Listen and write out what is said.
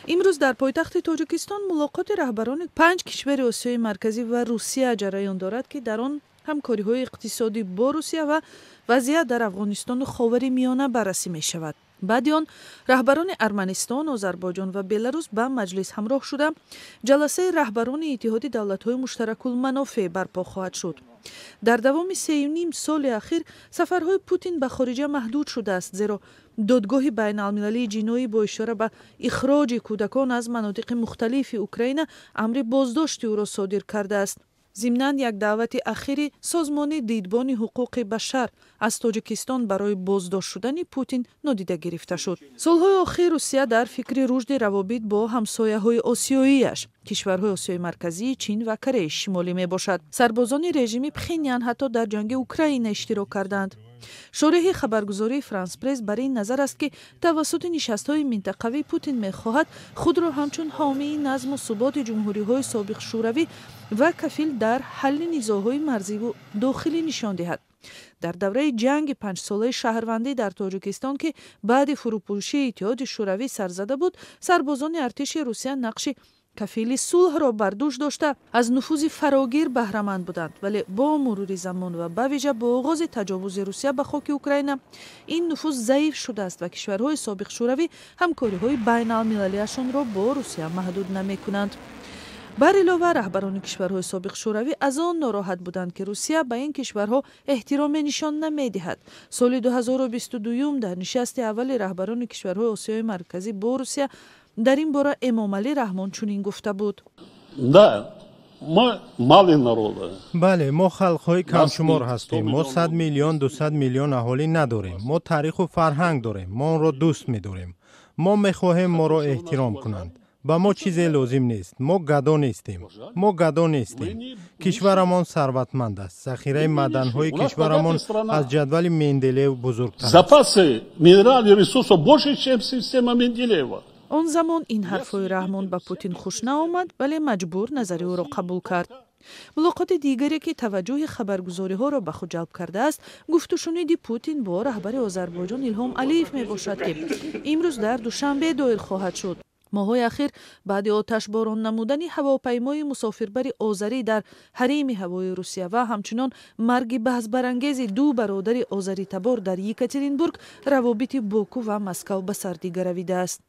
Имрӯз дар пойтахти Тоҷикистон мулоқоти раҳбарони панҷ кишвари Осиёи Марказӣ ва Русия ҷараён дорад, ки дар он ҳамкориҳои иқтисодӣ бо Русия ва вазъият дар Афғонистону Ховари Миёна баррасӣ мешавад. Баъди он раҳбарони Арманистон, Озарбойҷон ва Беларус ба маҷлис ҳамроҳ шуда, ҷаласаи раҳбарони Иттиҳоди давлатҳои муштаракулманофеъ барпо хоҳад шуд. Дар давоми 3,5 соли ахир сафарҳои Путин ба хориҷа маҳдуд шудааст, зеро Додгоҳи байналмилалии ҷиноӣ бо ишора ба ихроҷи кӯдакон аз манотиқи мухталифи Украина амри боздошти ӯро содир кардааст. Зимнан, як даъвати ахири Созмони Дидбони ҳуқуқи башар аз Тоҷикистон барои боздошт шудани Путин нодида гирифта шуд. Солҳои охир Русия дар фикри рушди равобит бо ҳамсояҳои осиёияш, кишварҳои Осиёи Марказӣ, Чин ва Кореяи Шимолӣ мебошад. Сарбозони режими Пхенян ҳатто дар ҷанги Украина иштирок карданд. Шореҳи хабаргузории Франс Пресс бар ин назар аст, ки тавассути нишастҳои минтақавӣ Путин мехоҳад худро ҳамчун ҳомии назму суботи ҷумҳуриҳои собиқ Шӯравӣ ва кафил дар ҳалли низоъҳои марзиву дохилӣ нишон диҳад. Дар давраи ҷанги панҷсолаи шаҳрвандӣ дар Тоҷикистон, ки баъди фурӯпӯшии Иттиҳоди Шӯравӣ сар зада буд, сарбозони артиши Русия нақши кафили сулҳро бар дӯш дошта, аз нуфузи фарогир баҳраманд буданд. Вале бо мурури замон ва ба вижа бо оғози таҷовузи Русия ба хоки Украина ин нуфуз заиф шудааст ва кишварҳои собиқ Шӯравӣ ҳамкориҳои байналмилалиашонро бо Русия маҳдуд намекунанд. Бар илова, раҳбарони кишварҳои собиқ Шӯравӣ аз он нороҳат буданд, ки Русия ба ин кишварҳо эҳтироме нишон намедиҳад. Соли 2022 дар нишасти аввали раҳбарони кишварҳои Осиёи Марказӣ бо Русия дар ин бора Эмомалӣ Раҳмон чунин гуфта буд: Да, мы малые народы. Бале, мо халқҳои камшумор ҳастем. Мо 100 миллион, 200 миллион аҳолӣ надорем. Мо таъриху фарҳанг дорем, мо онро дӯст медорем. Мо мехоҳем моро эҳтиром кунанд. Ба мо чизе лозим нест. Мо гадо нестем, мо гадо нестем. Кишварамон сарватманд аст. Захираи маъданҳои кишварамон аз ҷадвали Менделеев бузургтар. Запасы минеральных ресурсов больше, чем система Менделеева. Он замон ин ҳарфҳои Раҳмон ба Путин хуш наомад, вале маҷбур назари ӯро қабул кард. Мулоқоти дигаре, ки таваҷҷӯҳи хабаргузориҳоро ба худ ҷалб кардааст, гуфтушуниди Путин бо раҳбари Озарбойҷон Илҳом Алиев мебошад, ки имрӯз дар Душанбе доир хоҳад шуд. Моҳҳои ахир баъди оташборон намудани ҳавопаймои мусофирбари озарӣ дар ҳарими ҳавои Русия ва ҳамчунон марги баҳсбарангези ду бародари озаритабор дар Екатеринбург равобити Боку ва Москав ба сардӣ гаравидааст.